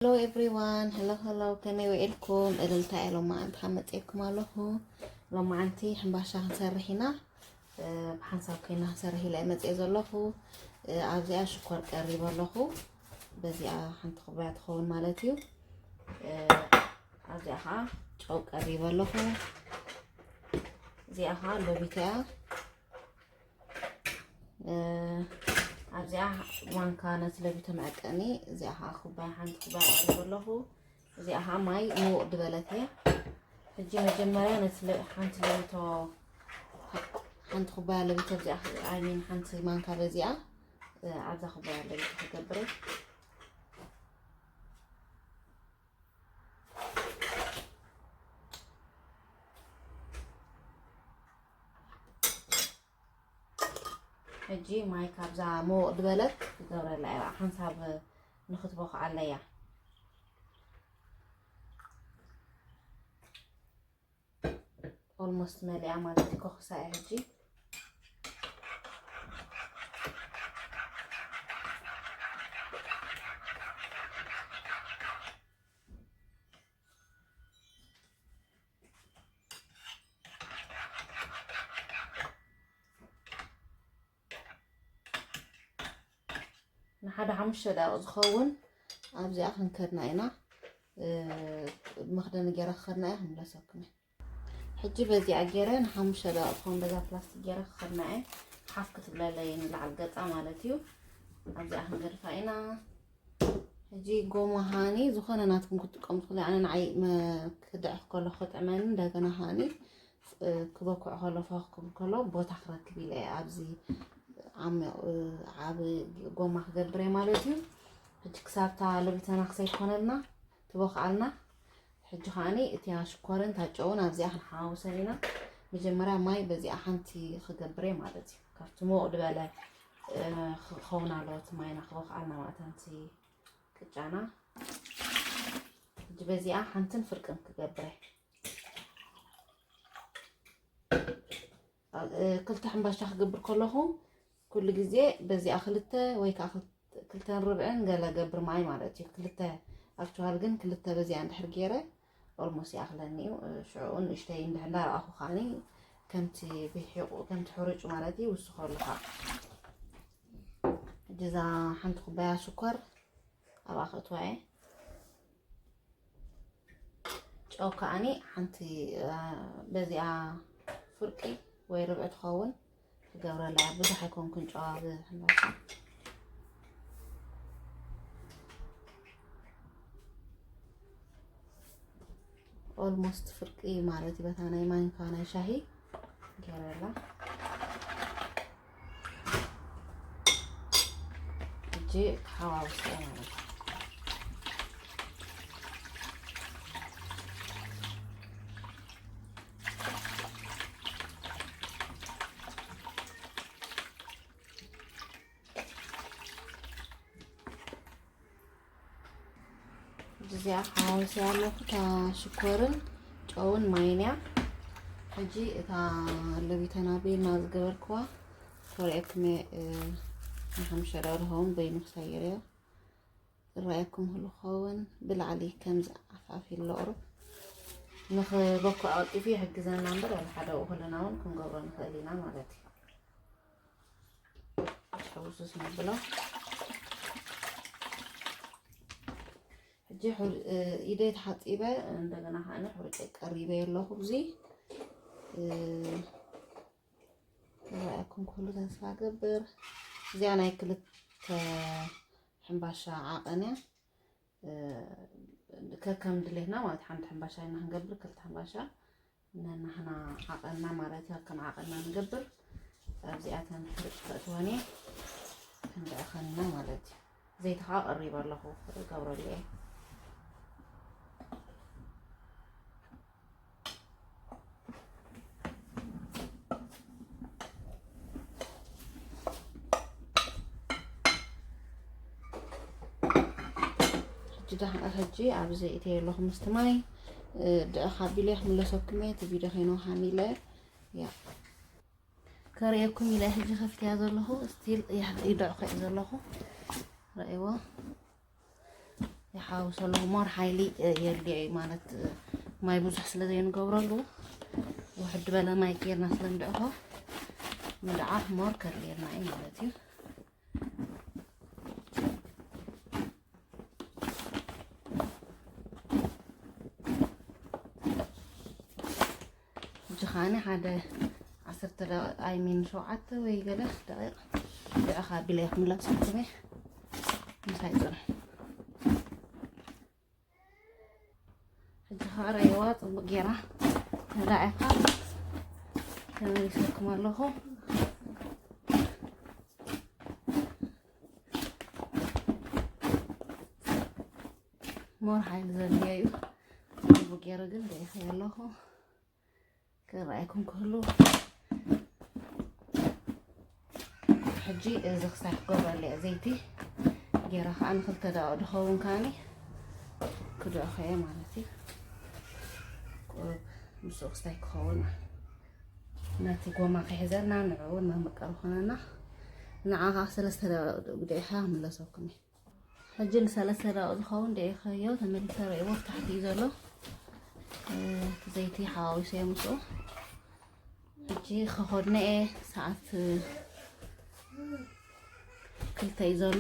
Hello everyone, hello hello፣ ከመይ ውዒልኩም? እልልታ እየ ሎማዓንቲ ካብ መፅኤኩም ኣለኹ። ሎማዓንቲ ሕምባሻ ክንሰርሕ ኢና። እ፣ ብሓንሳብ ኮይና ክንሰርሕ ኢለ እየ መፅኤ ዘለኹ። እ፣ ኣብዚኣ ሽኮር ቀሪበ ኣለኹ። በዚኣ ሓንቲ ኩባያ ትኸውን ማለት እዩ። እ፣ ኣብዚኣ ከዓ ጨው ቀሪበ ኣለኹ። እዚኣ ከዓ ሎቢት እያ። እ፣ ኣብዚኣ ማንካ ነቲ ለቢቶ መዐቀኒ፣ እዚኣ ከዓ ኩባያ፣ ሓንቲ ኩባያ ቀሪበ ኣለኹ። እዚኣ ከዓ ማይ ምውቕ ዝበለት እያ። ሕጂ መጀመርያ ነቲ ለ-፣ ሓንቲ ለቢቶ፣ ሓንቲ ኩባያ ለቢቶ እዚኣ፣ I mean ሓንቲ ማንካ በዚኣ፣ እ፣ ኣብዛ ኩባያ ለቢቶ ክገብር እየ። ሕጂ ማይ ካብዛ ምውቕ ዝበለት ክገብረላ እየ፣ ሓንሳብ ንክትቦኽዓለያ። Almost መሊኣ ማለት እዩ፣ ከኹሳ እየ ሕጂ። ንሓደ ሓሙሽተ ደቂቕ ዝኸውን ኣብዚኣ ክንከድና ኢና። እ፣ መኽደኒ ገይረ ክኸድና እየ፣ ክምለሰኩም እየ። ሕጂ በዚኣ ገይረ ንሓሙሽተ ደቂቕ ትኸውን በዛ ፕላስቲክ ገይረ ክኸድና እየ። ሓፍ ክትብለለይ ንላዕሊ ገጻ ማለት እዩ። ኣብዚኣ ክንገድፋ ኢና። ሕጂ ጎማ ሃኒ ዝኾነ ናትኩም ክትጥቀሙ ትኽእሉ። ኣነ ንዓይ መ-፣ ክድዕኽ ከሎ ክጥዕመኒ እንደገና ሃኒ፣ እ፣ ክበኩዕ ከሎ ፈኽ ክብል ከሎ ቦታ ክረክብ ኢለ እየ ኣብዚ ዓሚቕ፣ እ፣ ዓቢ ጎማ ክገብር እየ ማለት እዩ። ሕጂ ክሳብታ ለቢተና ክሰይኮነልና ትቦኽዓልና። ሕጂ ከዓኒ እቲያ ሽኮርን ታጨውን ኣብዚኣ ክንሓዋውሰን ኢና። መጀመርያ ማይ በዚኣ ሓንቲ ክገብር እየ ማለት እዩ። ካብቲ ምውቕ ዝበለ፣ እ፣ ክኸውን ኣለዎ እቲ ማይና ክቦኽዓልና ማለት እቲ ቅጫና። ሕጂ በዚኣ ሓንትን ፍርቅን ክገብረ። እ፣ ክልተ ሕምባሻ ክገብር ከለኹ ኩሉ ግዜ በዚኣ ክልተ ወይ ከዓ ክልተ፣ ክልተን ርብዕን ገለ ገብር ማይ ማለት እዩ። ክልተ ኣክቹዋል ግን ክልተ በዚኣ እንድሕር ገይረ ኦልሞስት ይኣኽለኒ እዩ። እ፣ ሽዑ ንእሽተይ እንድሕር እንዳረኣኹ ከዓኒ ከምቲ ብሒቑ፣ ከምቲ ሕሩጭ ማለት እዩ፣ ይውስኸሉ ከዓ። ሕጂ እዛ ሓንቲ ኩባያ ሽኮር ኣብኣ ከእትዋ እየ። ጨው ከዓኒ ሓንቲ፣ እ፣ በዚኣ ፍርቂ ወይ ርብዒ ትኸውን ክገብረላ እያ። ብዙሕ ኣይኮንኩን ጨው ኣብ ሕምባሻ። ኦልሞስት ፍርቂ ማለት እዩ። በታ ናይ ማንካ ናይ ሻሂ ገይረላ። ሕጂ ክሓዋውሶ ማለት እዩ። እዚኣ ሓዋውሰያ ኣለኹ፣ እታ ሽኮርን ጨውን ማይን እያ። ሕጂ እታ ለቢተና ቤልና ዝገበርክዋ ከርእየኩም እየ፣ እ፣ ንሓሙሽተ ደቂቕ ዝኸውን በይኑ ክሳይር እየ። ዝረኣየኩም ክኸውን ብላዕሊ ከምዚ ዓፍዓፍ ኢሉ ቁሩብ ንኽበኩዕ ቀልጢፉ ይሕግዘና እምበር፣ ወላ ሓደ ኣብኡ ከለና እውን ክንገብሮ ንኽእል ኢና ማለት እዩ። ሕውስውስ ነብሎ። ሕጂ ሕር-፣ እ፣ ኢደይ ተሓጺበ፣ እንደገና ከኣ ሕሩጨይ ቀሪበ ኣለኹ። እዚ፣ እ፣ ይረኣየኩም ክህሉ ተስፋ ገብር። እዚኣ ናይ ክልተ ሕምባሻ ዓቐን እያ። እ፣ ከከም ድሌትና ማለት፣ ሓንቲ ሕምባሻ ኢና ክንገብር፣ ክልተ ሕምባሻ ነናህና ዓቐንና ማለት እዩ፣ ከም ዓቐንና ንገብር። ኣብዚኣተን ሕርጭ ከእትወን እየ፣ ክንድዕኸን ኢና ማለት እዩ። ዘይቲ ከዓ ቀሪበ ኣለኹ፣ ክገብረሉ እየ። ሕጂ ዳሕና ሕጂ ኣብዚ እተየ ኣለኹ ምስቲ ማይ፣ እ፣ ድዕኽ ኣቢለ ክምለሰኩም እየ። እቲ ቪድዮ ከይነውሓም ኢለ እያ። ከርእየኩም ኢለ ሕጂ ከፊተያ ዘለኹ። ስቲል ይሕ-፣ ይድዕኾ እየ ዘለኹ። ረእይዎ። ይሓውሰሉ ሞር ሓይሊ የድልዮ እዩ ማለት፣ ማይ ብዙሕ ስለ ዘይንገብረሉ፣ ውሕድ በለ ማይ ጌርና ስለ ንድዕኾ፣ ምድዓፍ ሞር ከድልየና እዩ ማለት እዩ። ሕጂ ኸዓኒ ሓደ ዓሰርተ ደቂቕ፣ ኣይሚን ሸውዓተ ወይ ገለ ደቂቕ፣ ደቂቕ ኣቢለ እየ ክምለሰኩም እየ። ምሳይ ጽንሑ። ሕጂ ኸዓ ረእይዋ ጽቡቕ ጌራ ተላዒኻ ተመሊሰኩም ኣለኹ። ሞር ሓይሊ ዘድልዮ እዩ። ጽቡቕ ጌረ ግን ደኢኸ ኣለኹ። ክረኣየኩም ክህሉ። ሕጂ እዚ ክሳይ ክገብረሉ እየ። ዘይቲ ጌረ ከዓ ንክልተ ደቂቕ ዝኸውን ከዓኒ ክድዕኾ እየ ማለት እዩ። ቁሩብ ምስኡ ክሳይ ክኸውን ነቲ ጎማ ክሕዘልና ንዕኡ እውን መምቀሪ ኮነና። ንዓ ከዓ ሰለስተ ደቂቕ ግዲዕካ ክምለሰኩም እየ። ሕጂ ንሰለስተ ደቂቕ ዝኸውን ደቂኸዮ ተመሊሰ ርእይዎ ታሕቲ እዩ ዘሎ። እ፣ እቲ ዘይቲ ሓዋዊሰ ምስኡ። ሕጂ ከኸድነ እየ፣ ሰዓት ክልተ እዩ ዘሎ።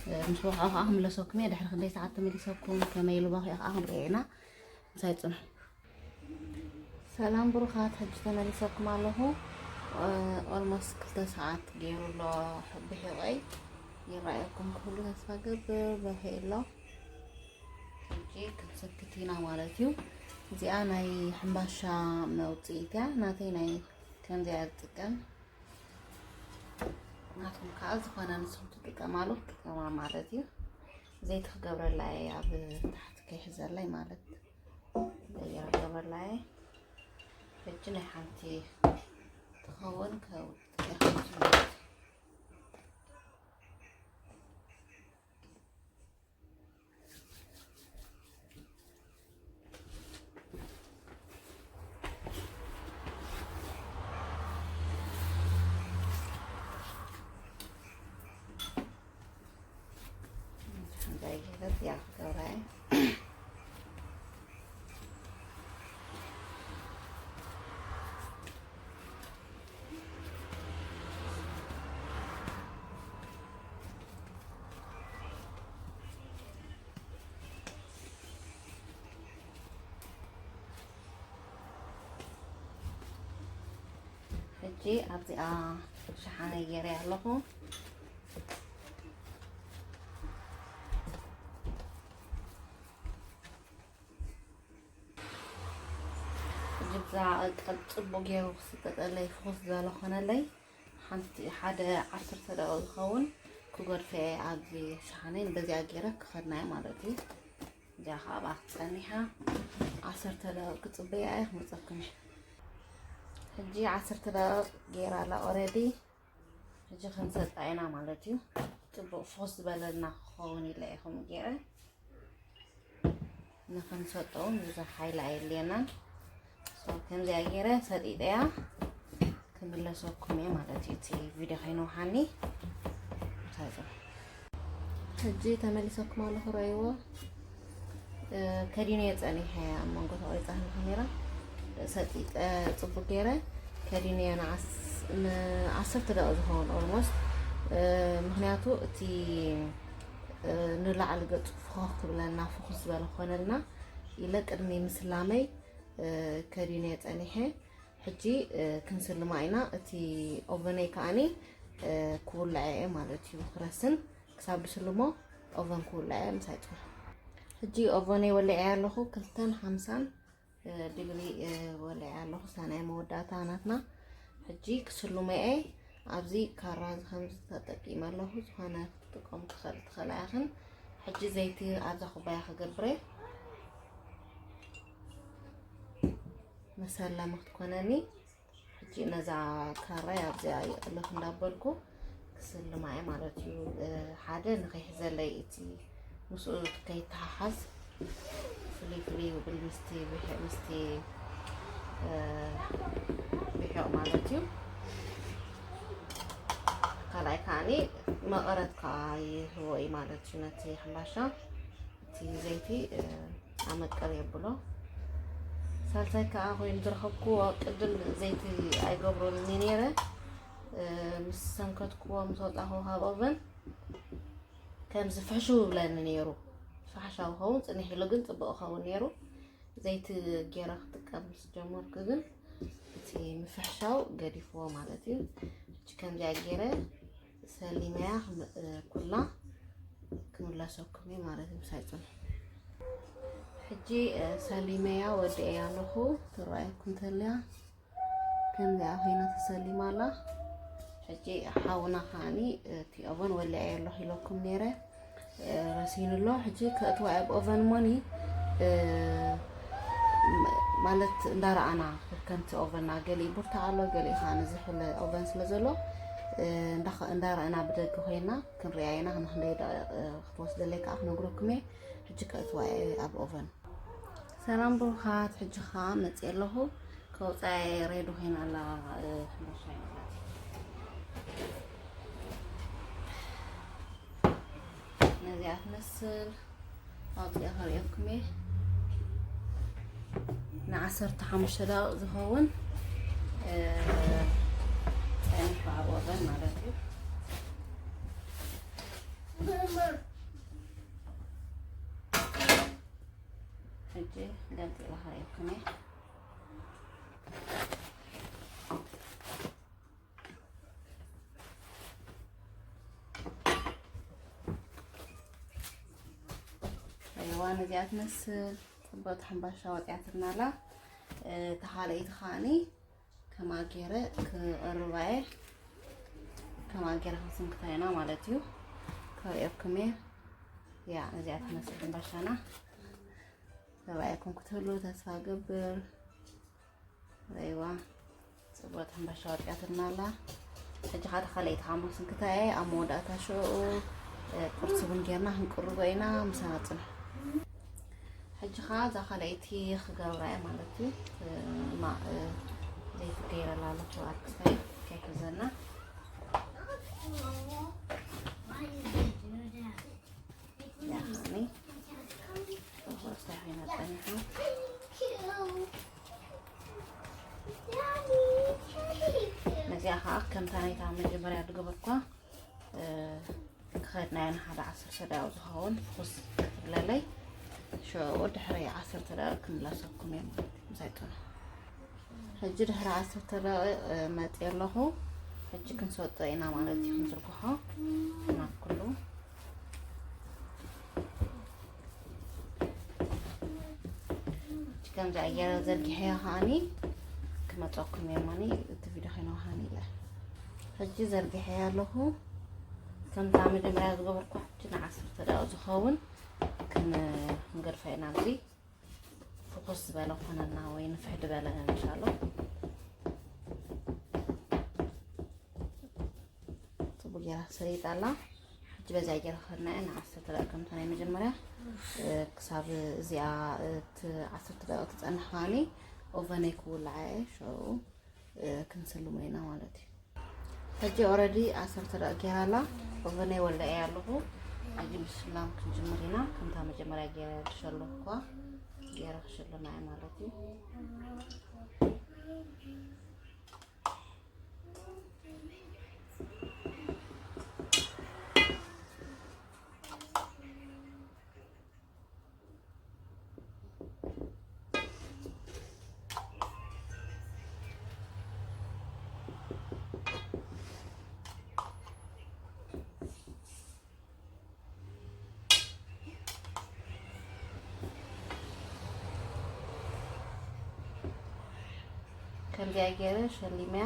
እ፣ ምስ ወቕዖ ከዓ ክምለሰኩም እየ። ድሕሪ ክንደይ ሰዓት ተመሊሰኩም ከመይ ኢሉ በኺዑ ከዓ ክንሪኦ ኢና። ምሳይ ጽንሑ። ሰላም ብሩኻት፣ ሕጂ ተመሊሰኩም ኣለኹ። ኦልሞስት ክልተ ሰዓት ገይሩ ኣሎ ብሒቐይ። ይረኣየኩም ክህሉ ተስፋ ገብር። በኺ ኣሎ። ሕጂ ክንሰክት ኢና ማለት እዩ። እዚኣ ናይ ሕምባሻ መውፅኢት እያ። ናተይ ናይ ከምዚኣ ዝጥቀም፣ ናትኩም ከዓ ዝኾነ ንስኹም ትጥቀማሉ ትጥቀማ ማለት እዩ። ዘይቲ ክገብረላ እየ ኣብ ታሕቲ ከይሕዘለይ ማለት እዩ። ዘይቲ ክገብረላ እየ። ሕጂ ናይ ሓንቲ ትኸውን ከውፅእ እየ። ሕጂ ኣብዚኣ ሸሓነ ገይረ ኣለኹ። ሕጂ ብዛ ቀጥ ጽቡቕ ገይሩ ክስጠጠለይ ፍኹስ ዝበለ ኮነለይ። ሓንቲ ሓደ ዓሰርተ ደቂቕ ዝኸውን ክገድፎ እየ ኣብዚ ሸሓነይ። በዚኣ ገይረ ክኸድና እየ ማለት እዩ። እዚኣ ከዓ ኣብኣ ክትጸኒሓ ዓሰርተ ደቂቕ ክጽበያ እየ ክመጸኩም እየ። ሕጂ ዓሰርተ ደቂቕ ገይራ ኣላ ኦረዲ። ሕጂ ክንሰጣ ኢና ማለት እዩ። ጽቡቕ ፍኹስ ዝበለልና ክኸውን ኢለ እየ ከምኡ ገይረ። ንኽንሰጦ እውን ብዙሕ ሓይሊ ኣየድልየናን። ሶ፣ ከምዚኣ ገይረ ሰጢጠያ ክምለሰኩም እየ ማለት እዩ። እቲ ቪድዮ ከይነውሓኒ። እንታይ ጽቡቕ። ሕጂ ተመሊሰኩም ኣለኹ፣ ረእይዎ። እ፣ ከዲነዮ ጸኒሐ ኣብ መንጎ ተቖሪጻ ካሜራ ሰጢጠ ጽቡቅ ገይረ ከዲነዮ ንዓስ-፣ ንዓሰርተ ደቂቕ ዝኸውን ኦልሞስት። እ፣ ምኽንያቱ እቲ፣ እ፣ ንላዕሊ ገጹ ፍኹኽ ክብለና ፍኹስ ዝበለ ክኾነልና ኢለ ቅድሚ ምስላመይ፣ እ፣ ከዲነዮ ጸኒሐ። ሕጂ፣ እ፣ ክንስልማ ኢና። እቲ ኦቨነይ ከዓኒ፣ እ፣ ክውልዐ እየ ማለት እዩ። ክረስን ክሳብ ዝስልሞ ኦቨን ክውልዐ ምሳይ ጽንሑ። ሕጂ ኦቨነይ ወሊዐ ኣለኹ፣ ክልተን ሓምሳን፣ እ፣ ዲግሪ፣ እ፣ ወሊዐ ኣለኹ። ሳናይ መወዳእታ ናትና። ሕጂ ክስልሞ እየ። ኣብዚ ካራ ከምዚ ተጠቂመ ኣለኹ። ዝኾነ ክትጥቀሙ ትኽእል፣ ትኽእላ ኢኽን። ሕጂ ዘይቲ ኣብዛ ኩባያ ክገብረ መሰለሚ ክትኮነኒ። ሕጂ ነዛ ካራይ ኣብዚኣ ይቕልፍ እንዳበልኩ ክስልማ እየ ማለት እዩ። እ፣ ሓደ ንኸይሕዘለይ እቲ ምስኡ ከይተሓሓዝ ፍልይ ፍልይ ይብል ምስቲ ብሒ-፣ ምስቲ፣ እ፣ ብሒቕ ማለት እዩ። ካልኣይ ከዓኒ መቐረት ከዓ ይህቦ እዩ ማለት እዩ ነቲ ሕምባሻ። ዘይቲ ኣመቀር የብሎ። ሳልሳይ ከዓ ኮይኑ ዝረኸብኩዎ፣ ቅድም ዘይቲ ኣይገብሮን እየ ነይረ። ምስ ሰንከትኩዎ፣ ምስ ወፃኹ ካብ ኦቨን ከምዚ ፍሕሽው ይብለኒ ነይሩ። ፋሕሻው ኸውን ፅንሕ ኢሉ ግን ፅቡቅ ኸውን ነይሩ። ዘይቲ ገይረ ክጥቀም ምስ ጀመርኩ ግን እቲ ምፍሕሻው ገዲፍዎ ማለት እዩ። ሕጂ ከምዚኣ ገይረ ሰሊመያ ክም- ኩላ ክምለሰኩም እዩ ማለት እዩ። ምሳይ ፅንሑ። ሕጂ ሰሊመያ ወዲኤያ ኣለኹ። ትረኣየኩም ተልያ ከምዚኣ ኮይና ተሰሊማ ኣላ። ሕጂ ሓውና ከዓኒ እቲ ኦቨን ወሊዐ ኣለኹ ኢለኩም ነይረ። ረሲኑ ኣሎ። ሕጂ ከእትዋ ኣብ ኦቨን ሞኒ ማለት እንዳረኣና ከምቲ ኦቨንና ገሊኡ ቡርታ ኣሎ፣ ገሊኡ ከዓ ንዝሕለ ኦቨን ስለ ዘሎ እንዳረኣና ብደገ ኮይና ክንሪኣ ኢና። ንክንደይ ደቂቕ ክትወስደለይ ከዓ ክነግረኩም እየ። ሕጂ ከእትዋ እየ ኣብ ኦቨን። ሰላም ብሩኻት፣ ሕጂ ከዓ መፅእ ኣለኹ። ከውፃእ ሬዲ ኮይና ኣላ። ሕምባሻ ይመጣት ነዚኣ ትመስል ኣውፅኣ ከርእየኩም እየ። ንዓሰርተ ሓሙሽተ ደቂቕ ዝኸውን ፀኒሑ ኣብ ኦቨን ማለት እዩ። ሕጂ ገልጢ ኢላ ከርእየኩም እየ። ኣይዋ ነዚኣ ትመስል ፅብቕቲ ሕምባሻ ወፂኣትና ኣላ። እታ ካልኣይቲ ከዓኒ ከማ ገይረ ክቕርባ እየ። ከማ ገይረ ክንስንክታ ኢና ማለት እዩ። ከርእየኩም እየ። ያ ነዚኣ ትመስል ሕምባሻና። ተባኢኩም ክትህሉ ተስፋ ገብር። ኣይዋ ፅቡቅ ሕምባሻ ወፂኣትና ኣላ። ሕጂ ከዓ ተኻለይቲ ሓሙስ እንክታይ ኣብ መወዳእታ ሽዑ ቁርሲ እውን ጌርና ክንቅርቦ ኢና። ምሳና ፅንሑ። ሕጂ ከዓ እዛ ካልኣይቲ ክገብራ እየ ማለት እዩ። እማ ዘይቲ ገይረላ ኣለኹ ኣርክስታይ ከይሕዘና። ያኒ ሆስታ ኮይና ፀኒሓ። ነዚኣ ከዓ ከምታ ናይታ መጀመርያ ዝገበርኳ ክኸድናዮ ንሓደ ዓሰርተ ደቂቕ ዝኸውን ፍኹስ ክትብለለይ ሽዑ ድሕሪ ዓሰርተ ደቂቕ ክምለሰኩም እየ ማለት እዩ። ምሳይ ጥኑ ሕጂ ድሕሪ ዓሰርተ ደቂቕ መፅእ ኣለኹ። ሕጂ ክንሰጦ ኢና ማለት እዩ። ክንዝርግሖ ናብ ኩሉ ከምዚ ኣየር ዘርጊሐያ ከዓኒ ክመፀኩም እየ። ማኒ እቲ ቪዲዮ ከይነውሃኒ ኢለ ሕጂ ዘርጊሐያ ኣለኹ። ከምታ መጀመርያ ዝገበርኩ ሕጂ ንዓሰርተ ደቂቕ ዝኸውን ክንገድፋ ኢና። ኣብዚ ፍኹስ ዝበለ ኮነና ወይ ንፍሕ ዝበለ እንሻሎ። ፅቡቅ ጌራ ሰሊጣ ኣላ። ሕጂ በዛ ጌራ ከድና እያ ንዓሰርተ ደቂቕ ከምታ ናይ መጀመርያ ክሳብ እዚኣ ዓሰርተ ደቂቕ ትፀንሕ ከዓኒ ኦቨነይ ክውልዓ እየ። ሽዑ ክንስልሞ ኢና ማለት እዩ። ሕጂ ኦረዲ ዓሰርተ ደቂቕ ጌራ ኣላ። ኦቨነይ ወልዐ እያ ኣለኹ። ሕጂ ምስላም ክንጅምር ኢና። ከምታ መጀመርያ ጌራ ድሸለኹ እኳ ጌራ ክሽልና እየ ማለት እዩ። ከምዚኣ ገይረ ሸሊመያ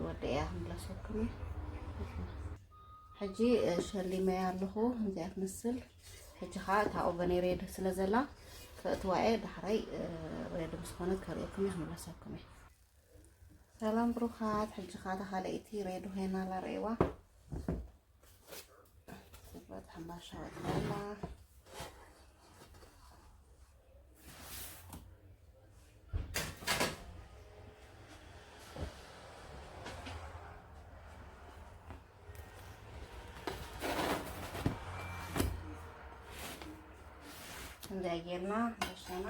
ወደያ ክንብላ ሰክሙ። ሕጂ ሸሊመያ ኣለኹ። ከምዚኣ ትመስል። ሕጂ ኸዓ እታ ኦቨነይ ሬዲ ስለ ዘላ ከእትዋ እየ። ዳሕራይ ሬዲ ምስ ኮነት ከርእየኩም እየ፣ ክምለሰኩም እየ። ሰላም ብሩኻት፣ ሕጂ ኸዓ እታ ካልኣይቲ ሬዲ ኮይና ኣላ፣ ርእይዋ። ስብረት ሕምባሻ ወፅያ ኣላ። ከምዚኣ ጌርና ሕምባሻና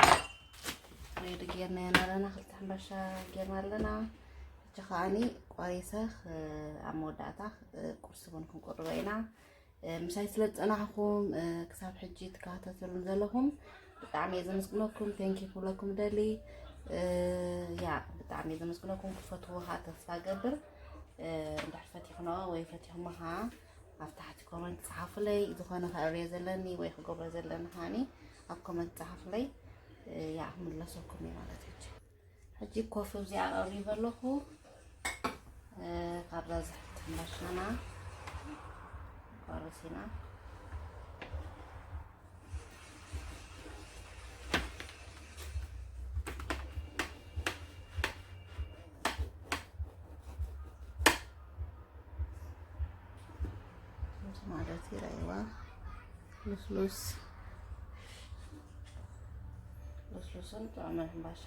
ሬዲ ጌርና ኢና ኣለና። ክልተ ሕምባሻ ጌርና ኣለና። ሕጂ ከዓኒ ቆሪሰ ክ-፣ ኣብ መወዳእታ ክ-፣ ቁርሲ እውን ክንቁርቦ ኢና። እ፣ ምሳይ ስለ ዝጸናሕኩም፣ እ፣ ክሳብ ሕጂ ትከታተሉን ዘለኹም ብጣዕሚ እየ ዘመስግነኩም። ቴንኪ ክብለኩም ደሊ። እ፣ ያ፣ ብጣዕሚ እየ ዘመስግነኩም። ክፈትዎ ከዓ ተስፋ ገብር። እ፣ እንድሕር ፈቲኽንኦ ወይ ፈቲኽሞ ከዓ ኣብ ታሕቲ ኮመንት ጸሓፉለይ። ዝኾነ ክርእዮ ዘለኒ ወይ ክገብሮ ዘለኒ ከዓኒ ኣብ ኮመንት ጸሓፉለይ። እ፣ ያ፣ ክምለሰኩም እየ ማለት እዩ። ሕጂ ኮፍ እዚኣ ቀሪበ ኣለኹ። እ፣ ካብዛ ዝሕቲ ሕምባሻና ቆርስ ኢና። ማለት ይረእይዋ። ልስሉስ፣ ልስሉስን ጥዑምን ሕምባሻ።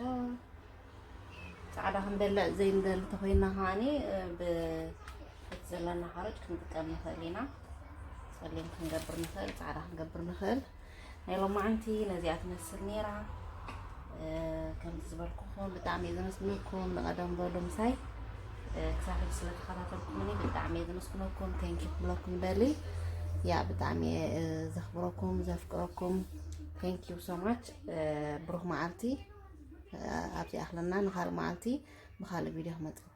ጻዕዳ ክንበልዕ ዘይንደሊ ተኾይንና ከዓኒ፣ እ፣ ብ-፣ እቲ ዘለና ሓርጭ ክንጥቀም ንኽእል ኢና። ጸሊም ክንገብር ንኽእል፣ ጻዕዳ ክንገብር ንኽእል። ናይ ሎማዓንቲ ነዚኣ ትመስል ነይራ። እ፣ ከምቲ ዝበልኩኹም ብጣዕሚ እየ ዘመስግነኩም። ንቐደም በሉ ምሳይ፣ እ፣ ክሳብ ሕጂ ስለ ተኸታተልኩምኒ ብጣዕሚ እየ ዘመስግነኩም። ቴንኪ ክብለኩም ደሊ። ያ፣ ብጣዕሚ እየ፣ እ፣ ዘኽብረኩም፣ ዘፍቅረኩም። Thank you so much። እ፣ ብሩኽ መዓልቲ። እ፣ ኣብዚ ኣኽለና ንኻልእ መዓልቲ ብኻልእ ቪድዮ ክመጽእ